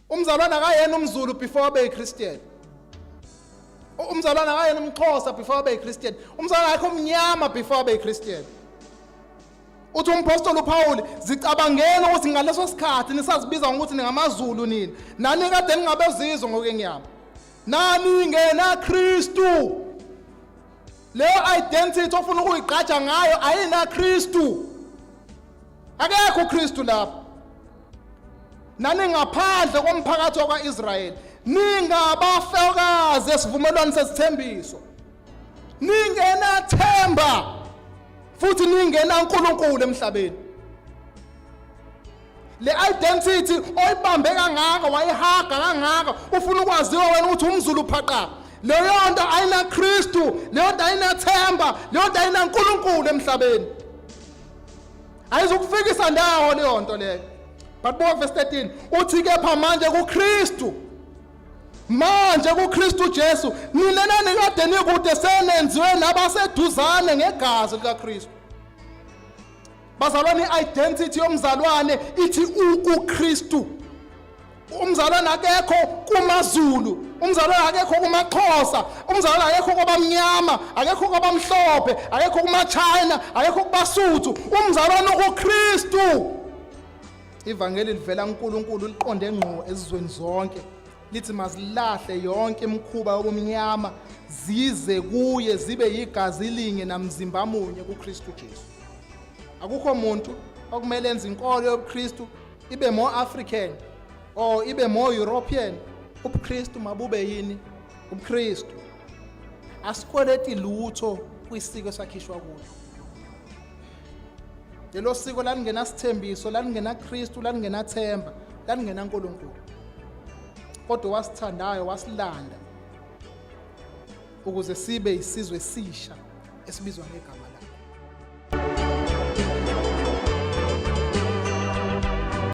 Umzalwane akayena umZulu before abe yiChristian. Umzalwane akayena umXhosa before abe yiChristian. Umzalwane akekho umnyama before abe yiChristian. Uthi umphostoli uPaul, zicabangeni ukuthi ngaleso sikhathi nisazibiza ngokuthi ningamaZulu nina. Nani kade ningabezizwe ngokwenyama. Nani ngena Kristu. Leyo identity ofuna ukuyigqaja ngayo ayina Kristu. Akekho uKristu lapho. Nani ngaphandle komphakathi wakwaIsrayeli, ningabafakazi esivumelwano sesithembiso. Ningenathemba futhi ningena uNkulunkulu emhlabeni. Le identity oyibambe kangaka, wayihaga kangaka, ufuna ukwaziwa wena ukuthi umZulu phaqa. Leyo nto ayinaKristu, leyo nto ayinathemba, leyo nto ayinaNkulunkulu emhlabeni. Ayizukufikisa ndawo leyo nto leyo. But buka verse 13, uthi kepha manje kuKristu, manje kuKristu Jesu nina nanikade nikude senenziwe nabaseduzane ngegazi likaKristu. Bazalwane, i-identity yomzalwane ithi ukuKristu. Umzalwane akekho kumaZulu, umzalwane akekho kumaXhosa, umzalwane akekho kwabamnyama, akekho kwabamhlophe, akekho kumaChina, akekho kubaSuthu. Umzalwane ukuKristu. Ivangeli livela kuNkulunkulu liqonde ngqo ezizweni zonke, lithi mazilahle yonke imikhuba yobumnyama, zize kuye, zibe yigazi linye namzimba munye kuKristu Jesu. Akukho muntu okumele enze inkolo yobuKristu ibe more African or ibe more European. UbuKristu mabube yini? UbuKristu. Asikweleti lutho kwisiko esakhishwa kulo. Lelo siko lalingenasithembiso, lalingenaKristu, lalingenathemba, lalingenaNkulunkulu. Kodwa wasithandayo wasilanda ukuze sibe isizwe esisha esibizwa ngegama lakhe.